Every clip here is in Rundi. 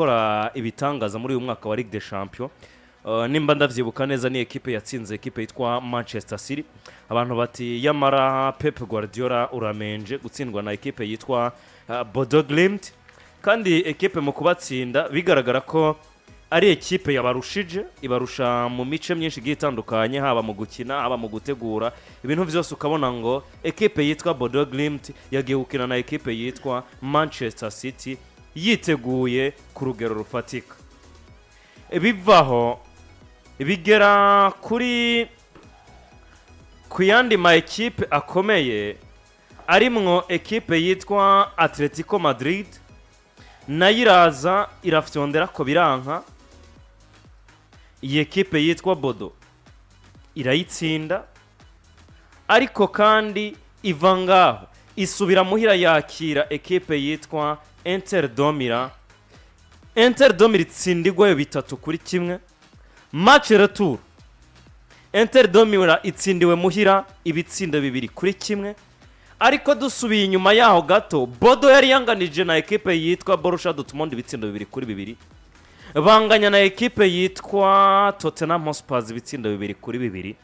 Gukora ibitangaza muri uyu mwaka wa Ligue des Champions. Nimba ndavyibuka neza, ni ekipe yatsinze ekipe yitwa Manchester City. Abantu bati: "Yamara Pep Guardiola, uramenje gutsindwa na ekipe yitwa Bodo Glimt." Kandi ekipe mu kubatsinda bigaragara ko ari ekipe yabarushije, ibarusha mu mice myinshi igiye itandukanye, haba mu gukina, haba mu gutegura ibintu byose, ukabona ngo ekipe yitwa Bodo Glimt yagiye gukina na ekipe yitwa Manchester City yiteguye ku rugero rufatika. Bivaho bigera kuri ku yandi ma ekipe akomeye, arimwo ekipe yitwa Atletico Madrid, nayo iraza irafyondera ko biranka. Iyi ekipe yitwa Bodo irayitsinda, ariko kandi iva ngaho isubira muhira yakira ekipe yitwa Inter de Milan. Inter de Milan itsindigwayo 3-1. Match retour, Inter de Milan itsindiwe muhira ibitsindo 2-1. Ariko dusubiye inyuma yaho gato, Bodo yari yanganije na ekipe yitwa Borussia Dortmund ibitsindo 2-2, banganya na ekipe yitwa Tottenham Hotspur ibitsindo 2-2.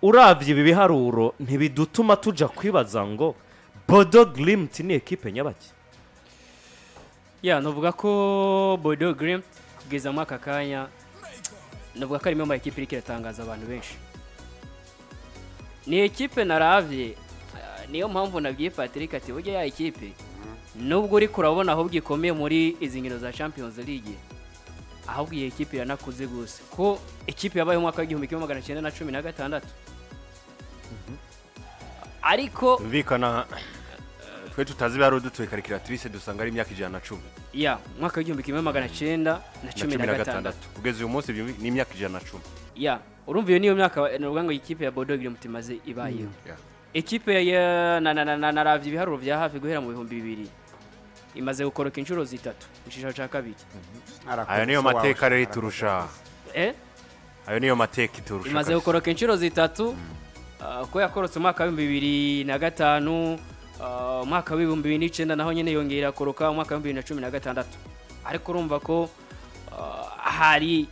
Uravye ibi biharuro, ntibidutuma tuja kwibaza ngo Bodo Glimt ni ekipe nyabaki? Ya, novuga ko Bodo Glimt kugeza muri aka kanya, novuga ko ari imwe mu ekipe iriko iratangaza abantu benshi. Ni ekipe naravye, niyo mpamvu nabwiye Patrick ati: "Burya ya ekipe, nubwo uriko urabona ahubwo ikomeye muri izi nkino za Champions League, ahubwo iyi ekipe iranakuze gose," ko ekipe yabaye mu mwaka wa 1916, ariko Bumvikana twe tutazi ibiharuro, dutuye calculatrice, dusanga ari imyaka 110. Ya, umwaka w'igihumbi kimwe magana cyenda na cumi na gatandatu. Kugeza uyu munsi ni imyaka 110. Ya, urumva iyo niyo myaka navuga ngo ikipe ya Bodo Glimt imaze ibayeho. Ekipe ya na na na na naravye ibiharuro vya hafi, guhera mu 2000 imaze gukoroka inshuro zitatu mu cicaro ca kabiri. Ayo niyo mateka rero iturusha. Eh? Ayo niyo mateka iturusha Imaze kabisa. gukoroka inshuro zitatu, ko yakorotse umwaka wa 2005, umwaka wa 2009 naho nyene yongera akoroka, umwaka wa 2016. Ariko urumva ko hari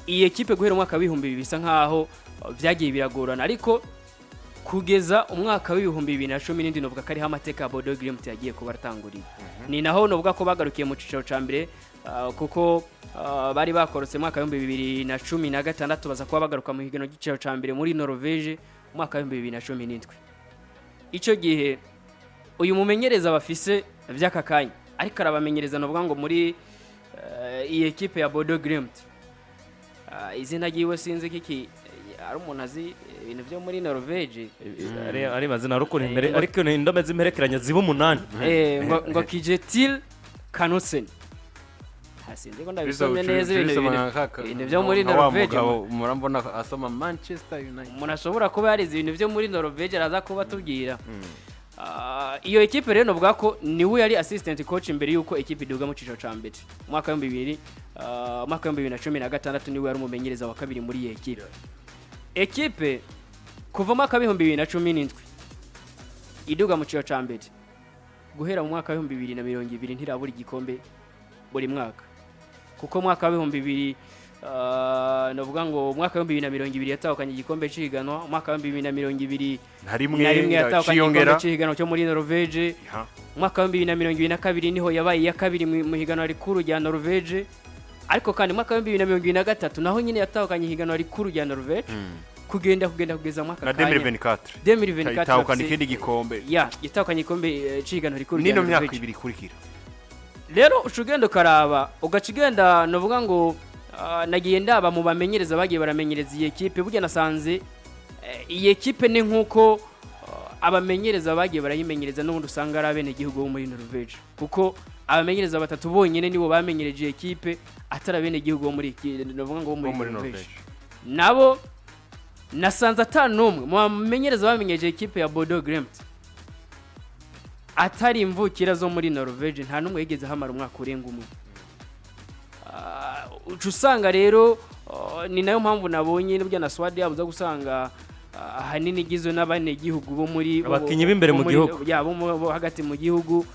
iyi ekipe guhera umwaka wa 2000 bisa nkaho vyagiye biragorana, ariko kugeza umwaka wa 2017 novuga ko ariho amateka ya Bodo Glimt yagiye kuba aratangurira. Ni naho novuga ko bagarukiye mu cicaro ca mbere, kuko bari bakorotse mu mwaka wa 2016, baza kuba bagaruka mu higanwa ry'icicaro ca mbere muri Norvege mu mwaka wa 2017. Ico gihe uyu mumenyereza bafise vy'aka kanya ariko arabamenyereza, novuga ngo muri iyi ekipe ya Bodo Glimt, izina ryiwe sinzi kiki, ari umuntu azi ibintu byo muri Norvege. Ari mazina rukuri imbere, ariko ni indome z'imperekeranya ziba umunani. Ngo Kjetil Knutsen. Sinzi ko ndabisomye neza ibintu byo muri Nka wa Norvege. mugabo murambona asoma Manchester United. Umuntu ashobora kuba yarize ibintu byo muri Norvege araza kuba atubwira. Iyo ekipe rero novuga ko niwe yari assistant coach imbere yuko ekipe iduga mu cicaro ca mbere umwaka w'ibihumbi bibiri, umwaka wa 2016, niwe yari umumenyereza wa kabiri muri iyi ekipe. Ekipe kuva mu mwaka wa 2017 iduga mu cicaro ca mbere, guhera mu mwaka wa 2020 ntirabura igikombe buri mwaka, kuko mwaka wa 2000, navuga ngo umwaka wa 2020 yatahukanye igikombe c'ihiganwa, umwaka wa 2021 na rimwe yatahukanye ciyongera. igikombe c'ihiganwa cyo muri Norvege. Umwaka wa 2022 niho yabaye iya kabiri mu higanwa rikuru rya Norvege. Ariko kandi umwaka wa 2023 naho nyine yatahukanye ihiganwa rikuru rya Norvege, kugenda kugeza mu mwaka na kanya 2024 2024 itahukana ikindi gikombe. Ya, yatahukanye igikombe c'ihiganwa rikuru rya nino myaka Norvege. 2 ikurikira. Rero uca ugenda ukaraba, ugaca ugenda, nuvuga ngo nagiye ndaba mu bamenyereza bagiye baramenyereza iyi ekipe, burya nasanze iyi ekipe ni nk'uko abamenyereza bagiye barayimenyereza n'ubundi usanga ari abenegihugu bo muri Norvege, kuko abamenyereza batatu bonyine nibo bamenyereje iyi ekipe atari abenegihugu bo muri nuvuga ngo bo bo muri muri Norvege. Norvege. Nabo nasanze ata n'umwe mu bamenyereza bamenyereje ekipe ya Bodo Glimt atari imvukira zo muri Norvege, nta n'umwe yigeze ahamara umwaka urenga umwe. Uca usanga rero ni nayo mpamvu nabonye n'ubwo na squad yabo uza gusanga ahanini igizwe n'abenegihugu bo muri Abakinyi b'imbere bo mu muri- gihugu. Ya, bo hagati mu gihugu.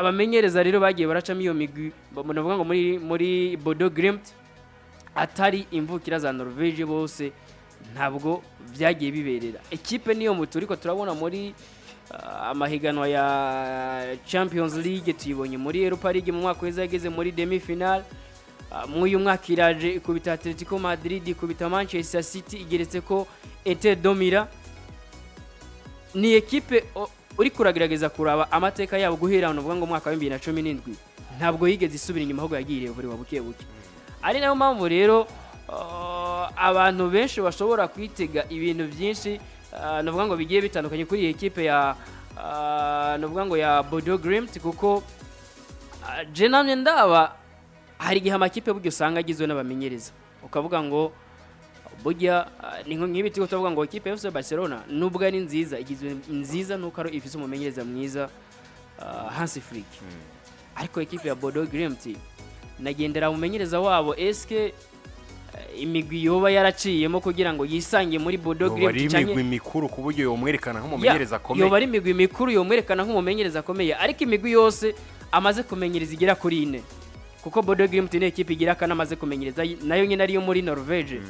Abamenyereza rero bagiye baracamo iyo migwi, navuga ngo muri Bodo Glimt atari imvukira za Norvege bose, ntabwo byagiye biberera ekipe. Niyo mutu ariko turabona muri amahiganwa ya Champions League, tuyibonye muri Europa League mu mwaka weza yageze muri demi final. Muri uyu mwaka iraje ikubita Atletico Madrid, ikubita Manchester City, igeretse ko Inter de Milan. Ni ekipe uri kuragerageza kuraba amateka yabo guhera nuvuga ngo umwaka wa 2017, ntabwo yigeze isubira inyuma, ahubwo yagiye irevurewa buke buke. Ari nayo mpamvu rero abantu benshi bashobora kwitega ibintu byinshi, navuga ngo bigiye bitandukanye kuri iyi ekipe ya navuga ngo ya Bodo Glimt, kuko je namye ndaba hari igihe amakipe burya usanga agizwe n'abamenyereza, ukavuga ngo burya ni nk'ibi turiko turavuga ngo ekipe ya FC Barcelona nubwo ari nziza, igizwe nziza nuko ari ifise umumenyereza mwiza, Hansi Flick. Ariko ekipe ya Bodo Glimt nagendera umumenyereza wabo, eske imigwi yoba yaraciyemo kugira ngo yisange muri Bodo Yoba ari Glimt canke imigwi mikuru ku buryo yomwerekana nk'umumenyereza akomeye? Yoba ari imigwi mikuru yomwerekana nk'umumenyereza akomeye, ariko imigwi yose amaze kumenyereza igera kuri ine, kuko Bodo Glimt ni ekipe igira kane amaze kumenyereza, nayo nyine ariyo muri Norvege.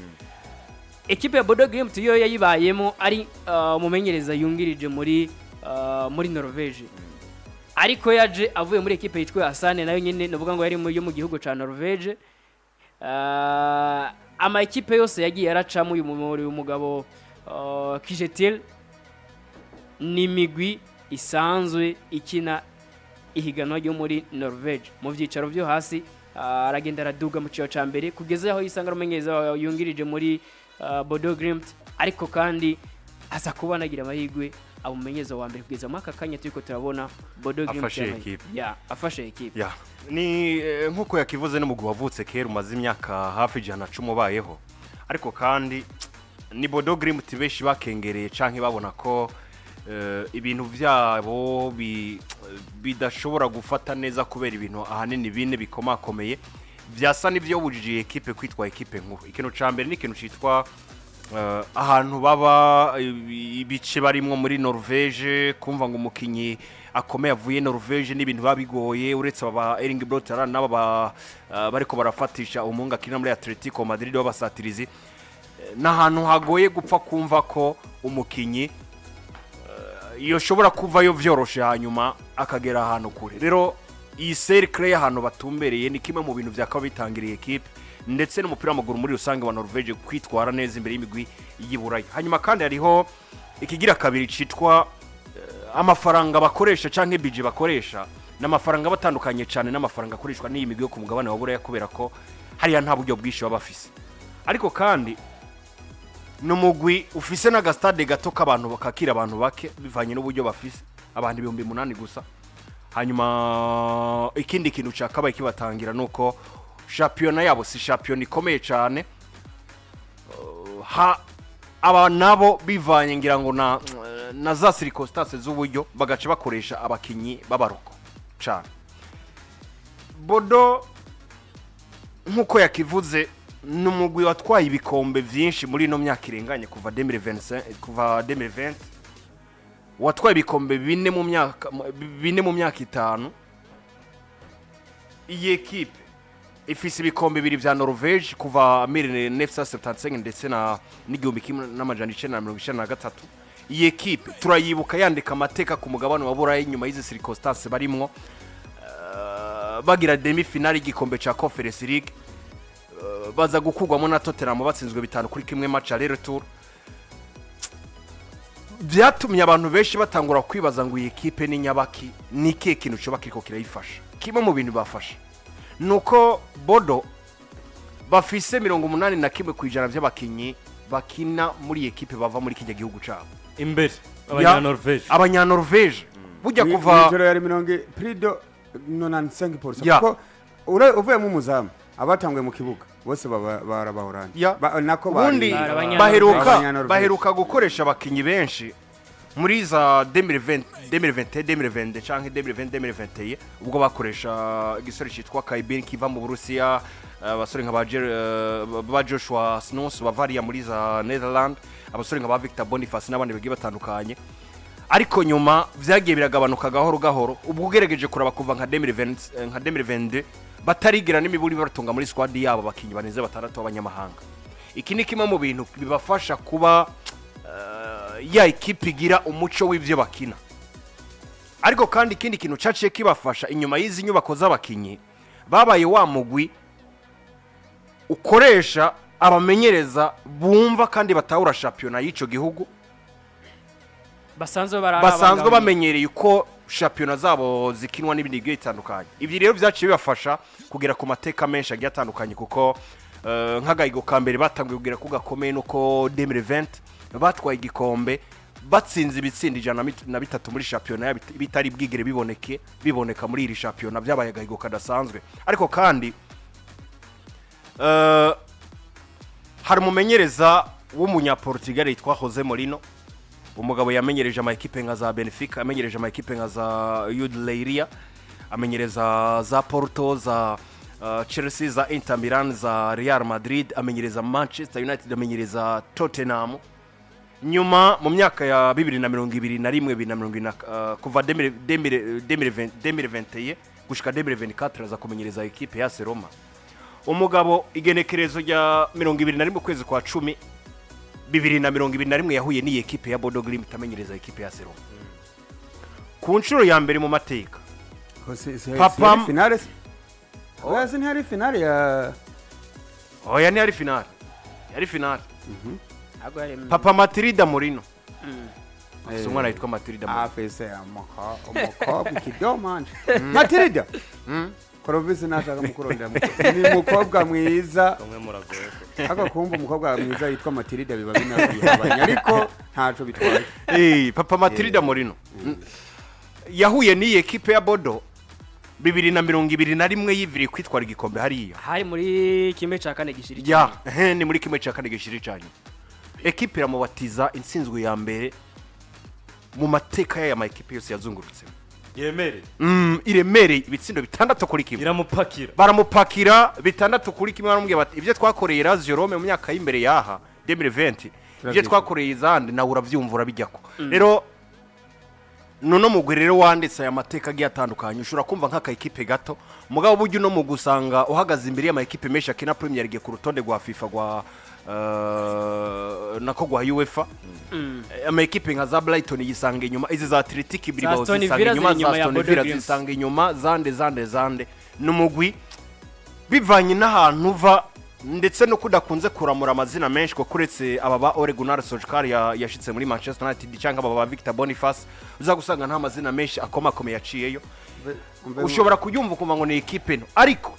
Ekipe ya Bodo Glimt yo yayibayemo ari umumenyereza yungirije muri Norvege, ariko yaje avuye muri ekipe yitwa Asane, nayo nyine nuvuga ngo yari yo mu gihugu ca Norvege. Ama ekipe yose yagiye aracamo uyu mugabo Kjetil ni imigwi isanzwe ikina ihiganwa ryo muri Norvege mu byicaro byo hasi, aragenda araduga mu cyiciro cya mbere kugeza aho yisanga ari umumenyereza yungirije muri Bodo Glimt, ariko kandi aza kuba anagira amahirwe aba umumenyereza wa mbere kugeza muri aka kanya turiko turabona Bodo Glimt Afashe ekipe. Ya, afashe ekipe. Ya, ni nk'uko yakivuze, n'umugwi wavutse kera, umaze imyaka hafi 110 ubayeho. Ariko kandi ni Bodo Glimt benshi bakengereye canke babona ko ibintu byabo bidashobora gufata neza kubera ibintu ahanini bine bikomakomeye byasa n'ibyo bujije ekipe kwitwa ekipe nkuru. Ikintu ca mbere ni ikintu citwa ahantu baba, ibice barimwo muri Norvege. Kumva ngo umukinyi akomeye avuye Norvege n'ibintu biba bigoye, uretse aba Erling Braut Haaland n'aba bariko barafatisha umuhungu akina muri Atletico Madrid w'abasatirizi. N'ahantu hagoye gupfa kumva ko umukinyi yoshobora kuvayo vyoroshe hanyuma akagera ahantu kure. Rero iyi cercle y'ahantu batumbereye ni kimwe mu bintu byakaba bitangiriye ekipe ndetse n'umupira w'amaguru muri rusange wa Norvege kwitwara neza imbere y'imigwi y'Iburaya. Hanyuma kandi hariho ikigira kabiri citwa amafaranga bakoresha canke budget bakoresha, n'amafaranga aba atandukanye cyane n'amafaranga akoreshwa n'iyi migwi yo ku mugabane wa Buraya, kubera ko hariya nta buryo bwinshi baba bafise. Ariko kandi ni umugwi ufise n'agastade gato k'abantu kakira abantu bake bivanye n'uburyo bafise, abantu 8000 gusa. Hanyuma ikindi kintu cyakabaye kibatangira nuko shampiyona yabo si shampiyona ikomeye cyane. Ha aba nabo bivanye ngira ngo na za circonstances z'uburyo, bagaca bakoresha abakinyi b'abaroko cyane. Bodo nk'uko yakivuze, ni umugwi watwaye ibikombe byinshi muri ino myaka irenganye kuva 2025, kuva 2020 watwaye ibikombe 4 mu myaka 5. Iyi ekipe ifise ibikombe bibiri vya Norvege kuva 1975 ndetse na n'1993. Iyi ekipe turayibuka yandika amateka ku mugabane wa Burayi nyuma y'izi circonstances barimwo, bagira demi finale y'igikombe ca Conference League, baza gukugwamo na Tottenham batsinzwe 5-1 match aller retour. Byatumye abantu benshi batangura kwibaza ngo iyi ekipe ni nyabaki, ni ikihe kintu coba kiriko kirayifasha? Kimwe mu bintu bafasha nuko Bodo bafise 81% by'abakinyi bakina muri iyi ekipe bava muri kijya gihugu cabo. Imbere abanyanorvege. Abanyanorvege burya kuva Mw'ijoro yari mirongo plus de 95%, kuko uvuyemo umuzamu, abatanguye mu kibuga bose barabahoranye. Nako ubundi Bari baheruka Abanyanorvege. baheruka gukoresha abakinyi benshi muri za 2020, 2021, 2022 canke 2020, 2021, ubwo bakoresha igisore citwa Kaibin kiva mu Burusiya, abasore nka ba Joshua Snows bavariya muri za Netherland, abasore nka ba Victor Boniface n'abandi bagiye batandukanye. Ariko nyuma vyagiye biragabanuka gahoro gahoro. Ubwo ugerageje kuraba kuva nka 2020, nka 2022, batarigira n'imiburi baratunga muri squad yabo abakinyi barenze batandatu b'abanyamahanga. Iki ni kimwe mu bintu bibafasha kuba ya ekipe igira umuco w'ivyo bakina. Ariko kandi ikindi kintu caciye kibafasha inyuma y'izi nyubako z'abakinyi, babaye wa mugwi ukoresha abamenyereza bumva kandi batahura shampiyona y'ico gihugu, basanzwe barara basanzwe abangamiye. Bamenyereye uko shampiyona zabo zikinwa n'ibindi bigiye bitandukanye. Ibyo rero byaciye bibafasha kugera ku mateka menshi agiye atandukanye, kuko nk'agahigo ka mbere batanguye kugera ku gakomeye nuko 2020 batwaye igikombe batsinze ibitsinda 103 muri shampiyona yabo, bitari bwigere biboneka muri iri shampiyona. Byabaye agahigo kadasanzwe. Ariko kandi hari umumenyereza w'umunyaportugal yitwa Jose Mourinho, umugabo yamenyereje ama ekipe nka za Benfica, amenyereje ama ekipe nka za UD Leiria, amenyereza za Porto, za Chelsea, za Inter Milan, za Real Madrid, amenyereza Manchester United, amenyereza Tottenham. Nyuma mu myaka ya 2021, 2020 na kuva 2021 gushika 2024 aza kumenyereza ekipe ya AS Roma. Umugabo igenekerezo rya 21 ukwezi kwa 10 2021 yahuye n'iyi ekipe ya Bodo Glimt amenyereza ekipe ya AS Roma ku nshuro ya mbere mu mateka. Papa finale se? Oya, se ntiyari finale ya Oya, ntiyari finale, yari finale. Ntabwo yari- Papa Matilda Mourinho afise umwana yitwa Matilda Mourinho. Afise umukobwa ikidomanje Matilda Korovisi, nashaka mukurondera ni umukobwa mwiza. Bamwe muragoye. Ariko kumva umukobwa mwiza yitwa Matilda biba binabihabanye, ariko ntaco bitwaye. Papa Matilda Mourinho yahuye n'iyi ekipe ya Bodo 2021 yiviriye kwitwara igikombe hariya. Hari muri kimwe cya kane gishira. Ya, ni muri kimwe cya kane gishira cyanyu. Ekipe iramubatiza intsinzwe ya mbere mu mateka y'aya ma ekipe yose yazungurutse. Yemere. Iremereye, ibitsindo 6-1. Iramupakira. Baramupakira 6-1. Baramubwira bati: "Ibyo twakoreye Lazio Rome mu myaka y'imbere yaha 2020, ibyo twakoreye izandi, nawe urabyumva, urabijyako." Rero nuno mugwi rero wanditse aya mateka agiye atandukanye. Ushobora kumva nk'aka ekipe gato, mugabo burya uno mugwi usanga uhagaze imbere y'ama ekipe menshi akina Premier League ku rutonde rwa FIFA, rwa nako rwa UEFA. Ama ekipe nka za Brighton yisanga inyuma, izi za Athletic Bilbao Aston zisanga Villa inyuma, ziri za inyuma ya Aston Bodo Villa Glimt. zisanga inyuma, zande zande zande. Ni umugwi bivanye n'ahantu uva ndetse no kudakunze kuramura amazina menshi, kuko uretse aba ba Ole Gunnar Solskjaer yashitse muri Manchester United cyangwa aba ba Victor Boniface, uza gusanga nta mazina menshi akomakomeye yaciyeyo. Ushobora kuyumva ukumva ngo ni ekipe nto, ariko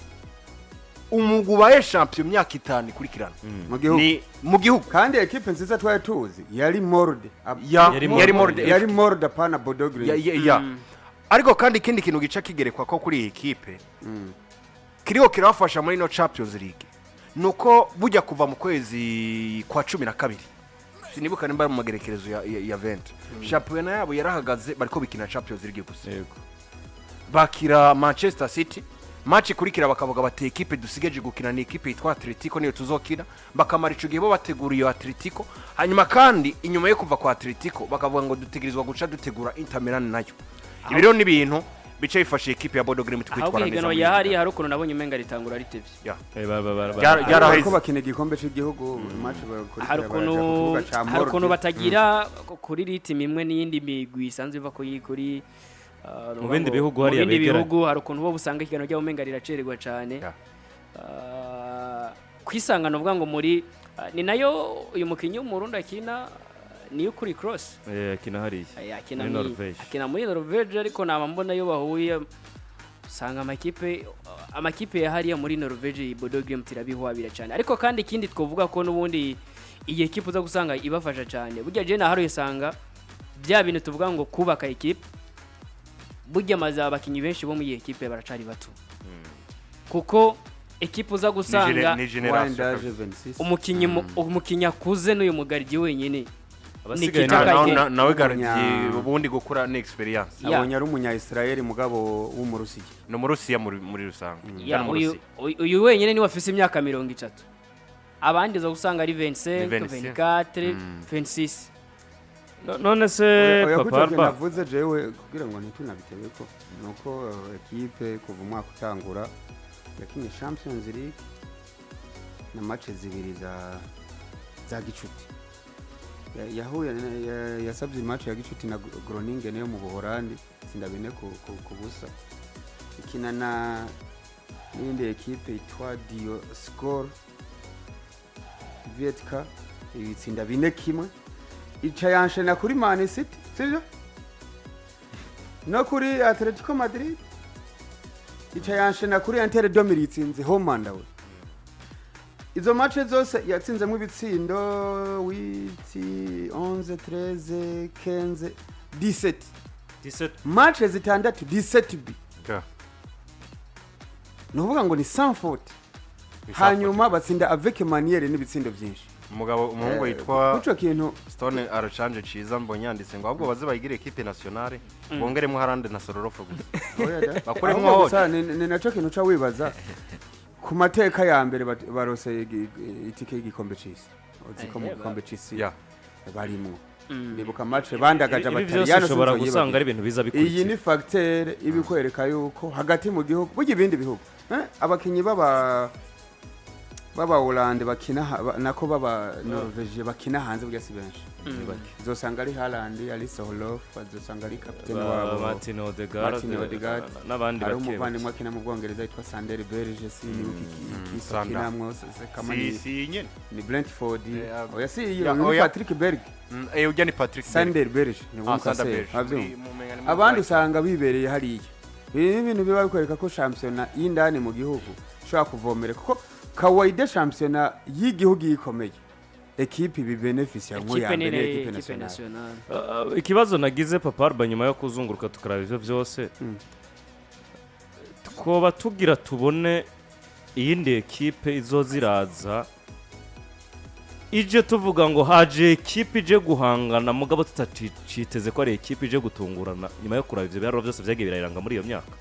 umugwi ubaye champion imyaka 5 ikurikirana mu gihugu. Ni mu gihugu. Kandi ekipe nziza twari tuzi yari Molde. Ya, Yari yari Molde. Yari Molde, apana Bodo Glimt. Ya. Ariko kandi ikindi kintu gica kigerekwa ko kuri iyi ekipe kiriho kirabafasha muri ino Champions League nuko bujya kuva mu kwezi kwa 12, sinibuka nimba ari mu magerekerezo ya 20, shampiyona yabo yarahagaze, bariko bikina Champions League gusa. Bakira Manchester City, match ikurikira bakavuga bati: "Ekipe dusigaje gukina ni ekipe yitwa Atletico, niyo tuzokina." Bakamara ico gihe bo bategura iyo Atletico. Hanyuma kandi inyuma yo kuva kwa Atletico bakavuga ngo dutegerezwa guca dutegura Inter Milan nayo. Ibi rero ni ibintu bica bifasha ekipe ya Bodo Glimt Ahubwo kwitwara neza ihiganwa muri yahari iyi hari ukuntu nabonye umenga ritangura ritevye. Ya. Bariko bakina igikombe cy'igihugu, match bakurikira Hari ukuntu baraja ku kibuga ca hari ukuntu Molde. Batagira kuri rythme imwe n'iyindi migwi isanzwe iva kuri Mu bindi bihugu mu hariya bindi begeranye. bihugu, hari ukuntu bo usanga ihiganwa ryabo umenga riracererwa cyane. Ya. Kwisanga novuga ngo muri ni nayo uyu mukinyi w'Umurundi akina, niyo kuri cross. Akina hariya akina muri Norvège. Akina muri Norvège, ariko naba mbona iyo bahuye usanga amakipe ya hariya muri Norvège, Bodo Glimt irabihwabira cyane. Ariko kandi ikindi twovuga ko n'ubundi iyi ekipe uza gusanga ibafasha cyane, burya je nahari usanga bya bintu tuvuga ngo kubaka ekipe, burya amaze abakinyi benshi bo muri iyi ekipe baracari bato, kuko ekipe uza gusanga ni generation Wenda 26. Umukinyi akuze n'uyu mugaridi wenyine. Abasigaye Nikita ni Kagere. Nawe Gardi ubundi gukura ni experience. Ya. Nabonye ari umunya Israel mugabo w'Umurusiya. Ni Umurusiya muri rusange. Ya, Ni uyu Umurusiya. uyu wenyine niwe afise imyaka 30, abandi uza gusanga ari 25, Ni 25. 24, 26. None se Oya, Papa kuri ico kintu Alba, navuze jewe kugira ngo ntitunabitebeko, nuko ekipe kuva umwaka utangura yakinye Champions League na match zibiri za gicuti. Yahuye yasabye match ya gicuti na Groningen yo mu Buholandi, itsinda 4 ku busa. Ikina na n'iyindi ekipe yitwa Dio Score Vietka, ibitsinda 4-1. Ica yanshena kuri Man City, sibyo, no kuri Atletico Madrid. Ica yanshena kuri Inter de Milan, itsinze home and away. Izo match zose yatsinzemo ibitsindo 8, 11, 13, 15, 17. 17. Match zitandatu, 17 b. Ni ukuvuga ngo ni sans faute. Ni sans. Hanyuma batsinda avec manière n'ibitsindo byinshi. Umugabo, umuhungu yitwa Kuco kintu. Stone aracanje ciza, mbonye yanditse ngo ahubwo baze bayigire équipe nationale, bongeremo Haaland na Sorloth gusa. Oya da. Bakuremo Ahubwo hose. gusa ni naco kintu uca wibaza ku mateka ya mbere barose itike y'igikombe c'isi. Uzi ko mu gikombe c'isi barimwo, ndibuka match bandagaje Ibi byose Abataliyano. ushobora Sinzoyibagira. gusanga ari ibintu biza Iyi bikurikira. ni facteur ibikwereka yuko hagati mu gihugu burya ibindi bihugu, abakinyi baba Hollande bakina nako baba Norvege bakina hanze burya si benshi. Uzosanga ari Haaland, ari Sorloth, azosanga ari kapitene wabo Martin Odegaard, Martin Odegaard. n'abandi Hari bake. umuvandimwe akina mu Bwongereza yitwa Sander Berge, sinibuka iki Sander. akinamwo kama Si ni si nyene. Ni Brentford. Oya, si iyo, Ya, ni oya. Patrick Berg. Ujya ni Patrick Berg. Sander Berge ni Ah, Sander Wumukase. Berge. Avyumva. Mumenga ni muri Abandi Brighton. usanga bibereye hariya. Ibi ni ibintu biba bikwereka ko shampiyona y'indani mu gihugu ishobora kuvomera, kuko kawaida shampiyona y'igihugu iyo ikomeye, ekipe ibi benefisia nk'uya Ekipe mbere, nini, ekipe ekipe nationale. nationale. Ikibazo nagize, Papa Alba, nyuma yo kuzunguruka tukaraba ivyo byose, twoba tugira tubone iyindi ekipe izoziraza ije tuvuga ngo haje ekipe ije guhangana, mugabo tutaciteze ko ari ekipe ije gutungurana nyuma yo kuraba ivyo biharuro byose vyagiye birayiranga muri iyo myaka.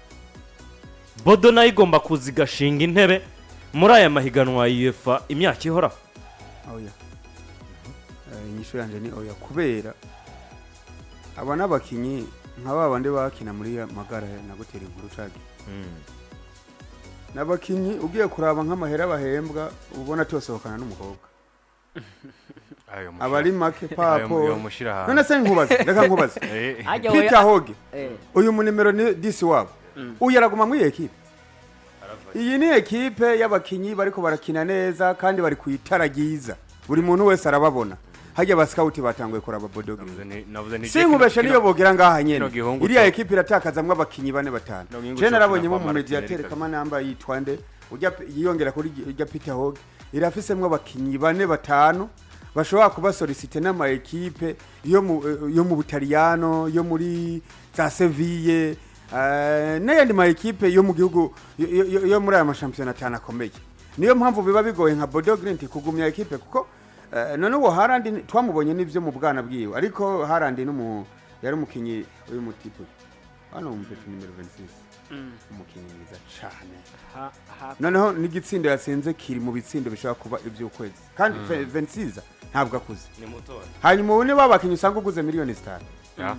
Bodo nayo igomba kuza igashinga intebe muri aya mahiganwa ya UEFA imyaka ihoraho. Oya. Inyishu yanje ni oya, kubera aba n'abakinyi nka ba bandi bakina muri ya magara nagutera inkuru cagi, n'abakinyi ugiye kuraba nk'amahera bahembwa ubona tosohokana n'umukobwa. Ayo mushira- Aba ari make ayo papo. yo mushira hanze. None se nkubaze, reka nkubaze. Hajya Peter oya. Hoge, uyu munimero ni 10 wabo, uyu araguma muri iyi ekipe? Iyi ni ekipe y'abakinyi bariko barakina neza kandi bari ku itara ryiza, buri muntu wese arababona. Hajya abasikawuti batanguye kuraba Bodo Navuze Glimt. navuze nti Sinkubeshe, niyo bogera ngaha nyene kino gihungu iriya ekipe iratakazamwo abakinyi bane, batanu. Kino gihungu Je cyo narabonyemo kina kwa mu mediateur Martinelli. kama namba yitwa nde, ujya yiyongera kuri ujya Peter Hogg, irafisemwo abakinyi bane, batanu bashobora kuba sollicité n'ama ekipe yo mu Butaliyano, yo muri za Seville, n'ayandi ma ekipe yo mu gihugu yo muri aya mashampiyona atanu akomeye. Niyo mpamvu biba bigoye nka Bodo Glimt kugumya ekipe, kuko none uwo Haaland twamubonye n'ivyo mu bwana bwiwe, ariko Haaland yari umukinyi, uyu mutipe hano umupeti nimero 26, umukinyi mwiza cane. Noneho n'igitsindo yatsinze kiri mu bitsindo bishobora kuba iby'ukwezi, kandi 26 ntabwo akuze. Ni mutoya. Hanyuma ubu niba abakinyi usanga uguze miliyoni 5, Ya.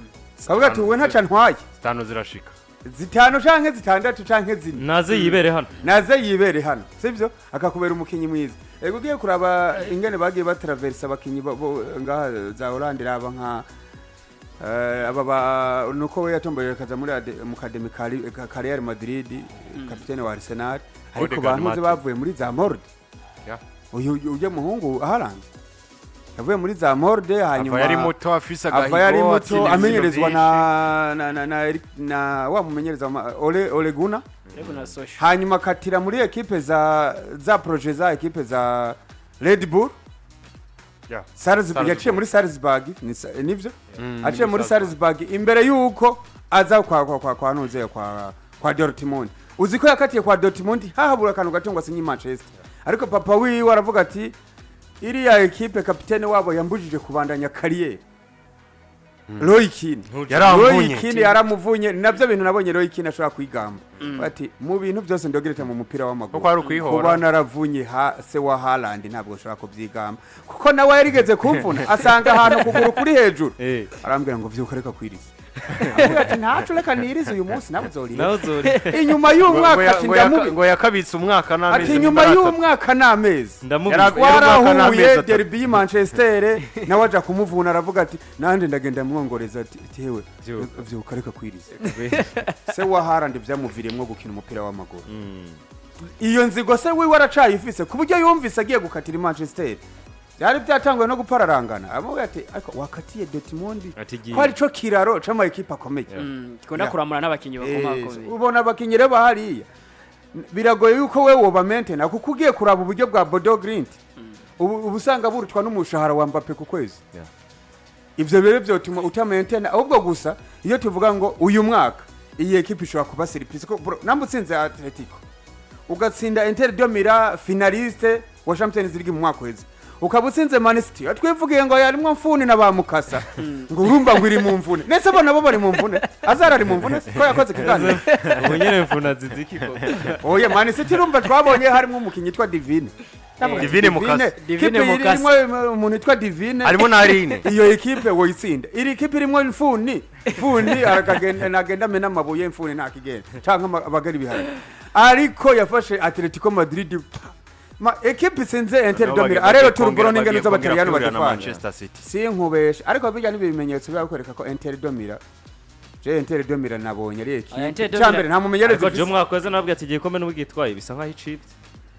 kavuga ati uwe ntaca ntwaye. 5 zirashika. 5 canke 6 canke 4. Naze yibere hano. Naze yibere hano, sibyo, akakubera umukinyi mwiza. Ego, ugiye kuraba ingene bagiye batraversa abakinyi ngaha za Hollande, raba nka aba ba nuko we yatomboye akaza muri mu academy ka Real Madrid, kapitene wa Arsenal, ariko Odegaard. bantuze Martin. bavuye muri za Molde. Uyu ujya muhungu Haaland yavuye muri za Molde, hanyuma Ava yari muto, afise agahigo, ava yari muto, atsinda ibitsindo amenyerezwa vyinshi. na wa mumenyereza wa Ole Gunnar. Ariko na social. Hanyuma akatira muri ekipe za projet za ekipe za Red Bull. Salzburg. Salzburg. Yaciye muri Salzburg, nivyo, aciye muri Salzburg. Salzburg imbere yuko aza kwa nuze kwa Dortmund. Uzi ko yakatiye kwa Dortmund hahabura akantu gato ngo asinye Manchester, ariko papa wiwe aravuga ati iriya ekipe kapitene wabo yambujije kubandanya carrière. Roy Keane. Yaramvunye. Roy Keane yaramuvunye, ni nabyo bintu nabonye Roy Keane ashobora kwigamba ati mu bintu byose ndogereta mu mupira w'amaguru Kuko ari ukwihora. Kuba naravunye ha se wa Haaland ntabwo ushobora kubyigamba, kuko nawe yarigeze kumvuna asanga ahantu ukuguru kuri hejuru, arambwira ngo vyuka reka kwiriza. Ambwira ati ntaco, reka nirize uyu munsi, nawe uzorira Nawe uzori. Inyuma y'umwaka ati ndamubi Ngo yakabitse umwaka n'amezi ati inyuma atatu. y'umwaka n'amezi Ndamubizi. Yari umwaka n'amezi twarahuye atatu. derby y'i Manchester, nawe aja kumuvuna, aravuga ati nande ndagenda mwongoreza ati tewe Vyuka. vyuka reka kwiriza. Se wa Haaland byamuviriyemwo gukina umupira w'amaguru. Iyo nzigo se wiwe aracayifise, ku buryo yumvise agiye gukatira i Manchester byari byatanguye no gupararangana, amubwira ati ariko wakatiye Dortmund Ati giye. ko arico kiraro c'ama ekipe akomeye. Gikunda kuramura n'abakinnyi bakomakomeye. Ubona abakinnyi rero bahariya biragoye yuko we woba maintain, kuko ugiye kuraba uburyo bwa Bodo Glimt ubu usanga burutwa n'umushahara wa Mbappe ku kwezi. Ivyo rero byotuma utamaintain. Ahubwo gusa iyo tuvuga ngo uyu mwaka iyi ekipe ishobora kuba surprise, ko bro, namba utsinze Atletico, ugatsinda Inter de Milan finaliste wa Champions League mu mwaka uheze, ukaba utsinze Man City twivugiye ngo yarimwo mfuni na ba Mukasa, ngo urumva ngo iri mu mvune, ndetse bo nabo bari mu mvune, Azara ari mu mvune ko yakoze ikiganiro. Ubu nyene mvuna ziziki koko. Oya, Man City urumva twabonye harimo umukinnyi witwa Divine. Ndavuga ati, Divine Mukasa. Divine Kipe Mukasa. irimo umuntu witwa Divine Harimo na Aline. iyo ekipe woyitsinda? Iri ekipe irimo mfuni, mfuni arakagenda nagenda amena amabuye, mfuni ntakigenda canke abagari ibiharage, ariko yafashe Atletico Madrid ma ekipe itsinze Inter de Milan arero turburo n'ingano z'abataliyano badefana badefana. Manchester City. Sinkubesha, ariko bijya n'ibimenyetso biba bikwereka ko Inter de Milan, je Inter de Milan nabonye ari Oya, ekipe Inter de cyambere Milan- nta mumenyereza Ariko je ifise. umwaka weze nabwo ati igikombe n'ubwo gitwaye bisa nkaho icibye.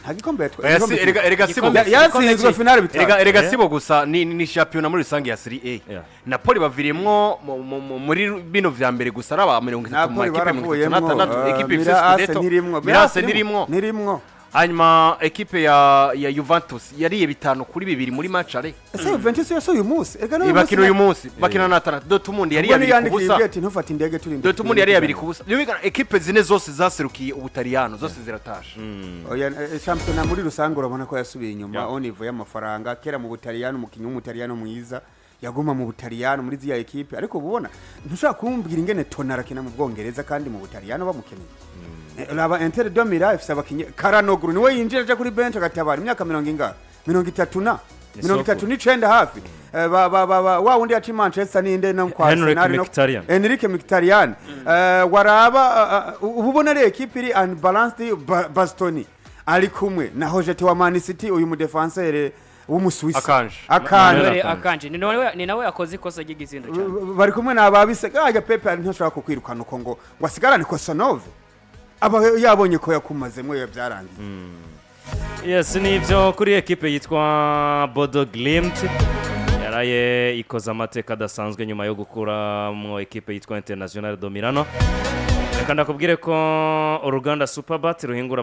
Nta gikombe yatwaye. Oya, erega sibo Igikombe- gusa. Yatsinzwe finale bitanu. Erega sibo gusa, ni shampiyona muri rusange ya Serie A. Napoli baviriyemwo muri bino vya mbere gusa ari aba 30 mu Napoli makipe 36. baravuyemwo. Ekipe ifise Milan AC Scudetto ntirimwo. Milan AC ntirimwo. Ntirimwo. Hanyuma ekipe ya Juventus yariye 5-2 muri match aller. Ese Juventus yose uyu munsi ega n'uyu munsi Bakina uyu munsi, bakina na Atalanta. Dortmund yariye Ubwo 2 ku niyandikiye busa. ibwiye ati ntufate indege turinde. Dortmund yariye 2-0. Byumvikana ekipe zine zose zaserukiye Ubutaliyano zose ziratashe. Oya, shampiyona muri rusange urabona ko yasubiye inyuma au niveau y'amafaranga. Kera mu Butaliyano umukinnyi w'Umutaliyano mwiza yaguma mu Butaliyano muri ziriya ekipe, ariko ubu ubona ntushobora kumbwira ingene Tonali akina mu Bwongereza kandi mu Butaliyano bamukeneye. Raba Inter de Milan ifise abakinyi, Karanoglu niwe yinjira aja kuri bench agatabara, imyaka mirongo ingahe, 30 na Ni 39 hafi. Ba wa wundi yaci Manchester ninde no kwa Henrik Arsenal Mkhitaryan. Enrique Mkhitaryan. Waraba ubu ubona ari ekipe iri unbalanced. Bastoni ari kumwe na Hojete wa Man City, uyu mudefenseur w'Umusuwisi. Akanji. Akanji. Manuel Akanji ni nawe yakoze ikosa ry'igitsindo cyane. Bari kumwe n'ababise ajya Pepe ntashobora kukwirukana uko ngo asigarane Kosanove, aba yabonye ko yakumazemo iyo byarangiye. Yes, nibyo kuri ekipe yitwa Bodo Glimt yaraye ikoze amateka adasanzwe nyuma yo gukuramo ekipe yitwa International de Milano. Reka ndakubwire ko uruganda Superbat ruhingura